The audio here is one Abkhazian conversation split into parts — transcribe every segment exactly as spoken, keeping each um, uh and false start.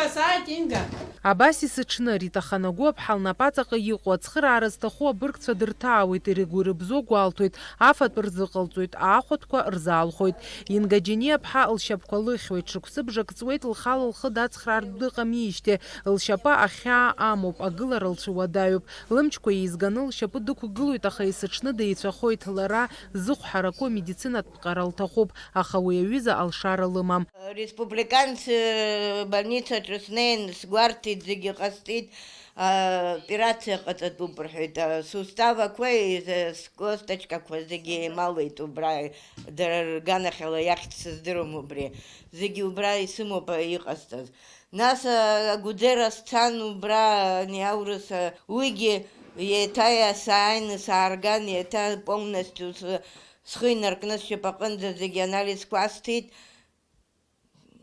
Сааит, Инга. Абас есыҽны Рита Ханагәыаԥҳа лнапаҵаҟа иҟоу ацхыраара зҭаху абыргцәа дырҭаауеит, ирыгәырыбзо гәалҭоит, афатә рзыҟалҵоит, аахәатәқәа рзаалхоит. Инга Џьениаԥҳа лшьапқәа лыхьуеит, шықәсыбжак ҵуеит, лхала лхы дацхраартә дыҟамижьҭеи, лшьапы ахьаа амоуп, агылара лцәыуадаҩуп. Лымчқәа еизганы лшьапы дықәгылоит, аха есыҽны деицәахоит. Лара зыхә ҳараку амедицинатә ҟара лҭахуп, аха уи аҩыза алшара лымам. Республикантә, э, больницаҿы снеин, сгәарҭеит, зегьы ҟасҵеит, а, операциа ҟаҵатәуп рҳәеит. А, суставақәеи, э, скосточкақәа зегьы еималеит убра, дара рганахьала иахьӡ сыздыруам убри. Зегьы убра исымоуп, а, иҟасҵаз. Нас, а, Агәӡера сцан убра, ани аурыс, а, уигьы еиҭа иа-, сааины саарган, еиҭа полностью с-, схы инаркны сшьапаҟынӡа зегьы анализқәа асҭеит.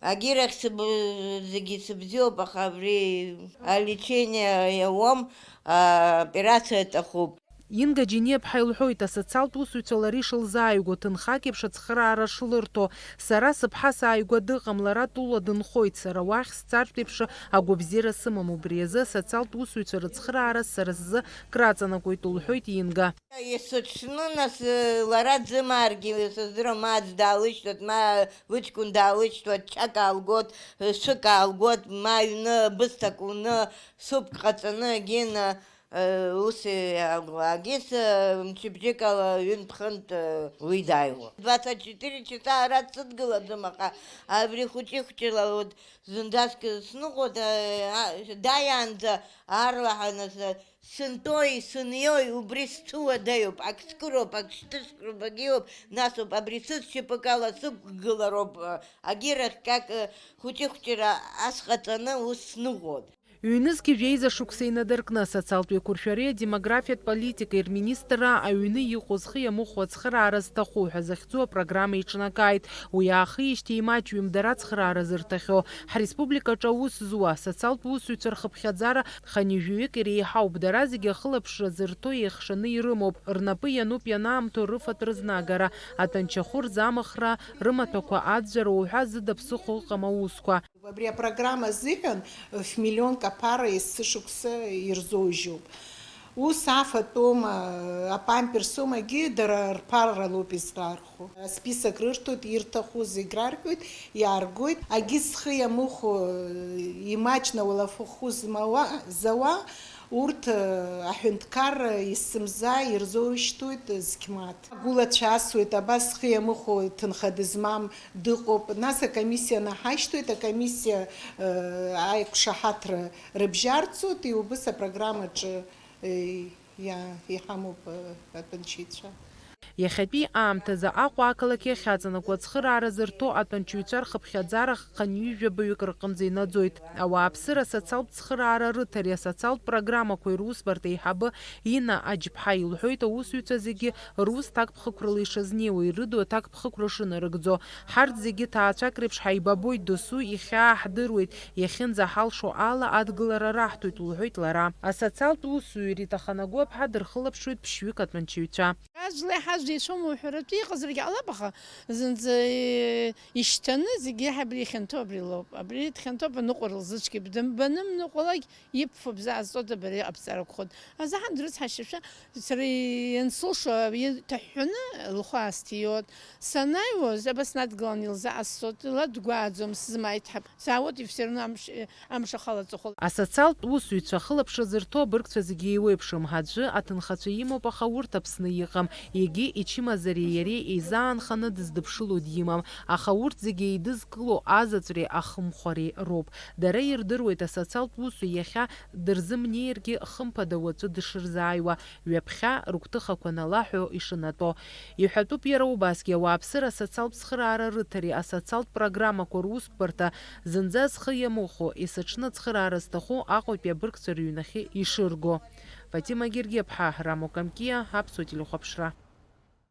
Агьырахь сыб-, зегьы сыбзиоуп, аха абри алечение иауам, а, операциа аҭахуп. Инга Џьениаԥҳа илҳәоит, асоциалтә усуҩцәа лара ишылзааигәоу ҭынхак еиԥш ацхыраара шлырҭо. Сара сыԥҳа сааигәа дыҟам, лара тәыла дынхоит, сара уахь сцартә еиԥш агәабзиара сымам, убри азы асоциалтә усуҩцәа рыцхыраара сара сзы краҵанакуеит, лҳәоит Инга. Есыҽны, нас, лара дзымааргьы сыздырам, ма аӡә даалышьҭуеит, ма лыҷкәын даалышьҭуеит, чак аалгоит, шәык аалгоит, ма аҩны бысҭак уны, суп ҟаҵаны, Гена, Э, ус, э, агьыс, э, мчыбжьык ала ҩынтә-хынтә, э, уи дааиуа. Двадцать четыре часа ара дсыдгылаӡом, аха абри хәыҷы-хәыҷыла, вот, зынӡаск сныҟәоит, э, а, дааиаанӡа аарлаҳаны с-, сынтәои сыниои убри сцәыуадаҩуп, ак скыроуп, ак шьҭыскроуп, агьиоуп, насоуп, абри сызшьапык ала сықәгылароуп, э, агьирахь как, э, хәыҷы-хәыҷыра ас ҟаҵаны ус сныҟәоит. Ҩнызқьи жәеиза шықәса инадыркны, асоциалтә еиқәыршәареи адемографиатә политикеи рминистрра аҩны иҟоу зхы иамыхәо ацхыраара зҭаху ҳәа захьӡу апрограмма еиҿнакааит. Уи аахижьҭеи имаҷҩым дара ацхыраара зырҭахьоу. Ҳреспубликаҿы аус зуа асоциалтә усуҩцәа рхыԥхьаӡара хынҩажәаҩык иреиҳауп. Дара зегьы ахылаԥшра зырҭо еихшаны ирымоуп. Рнапы иануп ианаамҭоу рыфатә рызнагара, атәанчахәы рзамыхра, рымаҭәақәа аӡәӡәара уҳәа зыда ԥсыхәа ыҟам аусқәа. Абри апрограмма азыҳәан ф-миллионк аԥара есышықәса ирзоужьуп. Ус афатәома, апамперсомагьы дара рԥарралоуп изларху. Асписок рырҭоит, ирҭаху зегь рарҳәоит, иааргоит. Агьи зхы иамыхәо, имаҷны ауалафахәы змауа, зауа, Урҭ, э, аҳәынҭқарра есымза ирзоурышьҭуеит зқьмаҭ. Агәылацәа асуеит, абас зхы иамыхәо ҭынха дызмам дыҟоуп. Нас акомиссиа наҳашьҭуеит, акомиссиа, э, аиқәшаҳаҭра рыбжьарҵоит, иубыс апрограммаҿы, э, иа-, иҳамоуп, э, атәанчеицәа. Иахьатәи аамҭазы Аҟәа ақалақь иахьаҵанакуа ацхыраара зырҭо атәанчаҩцәа рхыԥхьаӡара хынҩажәабаҩык рҟынӡа инаӡоит. Ауааԥсыра асоциалтә цхыраара рыҭареи асоциалтә программақәеи русбарҭа аиҳабы Инна Аџьԥҳа илҳәоит, аусзуҩцәа зегьы рус ҭакԥхықәрала ишазнеиуа, ирыду аҭакԥхықәра шынарыгӡо. Ҳарҭ зегьы ҭаацәак реиԥш ҳаибабоит, досу ихьаа ҳдыруеит, иахьынӡаҳалшо ала адгылара раҳҭоит, лҳәоит лара. Асоциалтә усзуҩ Рита Ханагәыаԥҳа дырхылаԥшуеит ԥшьҩык атәанчаҩцәа. Аӡәла иҳазу ицәоума уҳәаратәы иҟазаргьы ҟалап, аха зынӡа, э, ишьҭаны зегьы реиҳа абри ихьанҭоу абри лоуп. Абри дхьанҭоуп аныҟәара лзыцәгьоуп. Дымбаным ныҟәалак ибфо бзаазҵода бара иҟабҵар акәхоит. Азаҳан дрыцҳашьашәа, сара иансылшо, иҭаҳәҳәаны лхы аасҭиуеит. Санааиуаз, абас надгылан илзаҟасҵоит, ла дгәааӡом, сзымааит ҳәа. Саауеит, и все равно амш-, Амш ахала аҵыхәала. Асоциалтә усзуҩцәа ахылаԥшра зырҭо абыргцәа зегьы еиуеиԥшым. Аӡәы аҭынхацәа имоуп, аха урҭ Аԥсны иҟам. Егьи ичымазареи иареи еизаанханы дыздыԥшыло димам. Аха урҭ зегьы еидызкыло азаҵәреи ахымхәареи роуп. Дара ирдыруеит асоциалтә усзуҩ иахьа дырзымнеиргьы, хымԥада уаҵәы дышырзааиуа. Ҩаԥхьа рыгәҭыхақәа налаҳәо ишынатәо. Иҳәатәуп иара убасгьы ауааԥсыра асоциалтә цхыраара рыҭареи асоциалтә программақәа русбарҭа зынӡа зхы иамыхәо, есыҽны ацхыраара зҭаху Аҟәатәи абыргцәа рыҩнахьы ишырго. Фатима Гергиаԥҳа, Рамо Камкиа, Аԥсуа телехәаԥшра.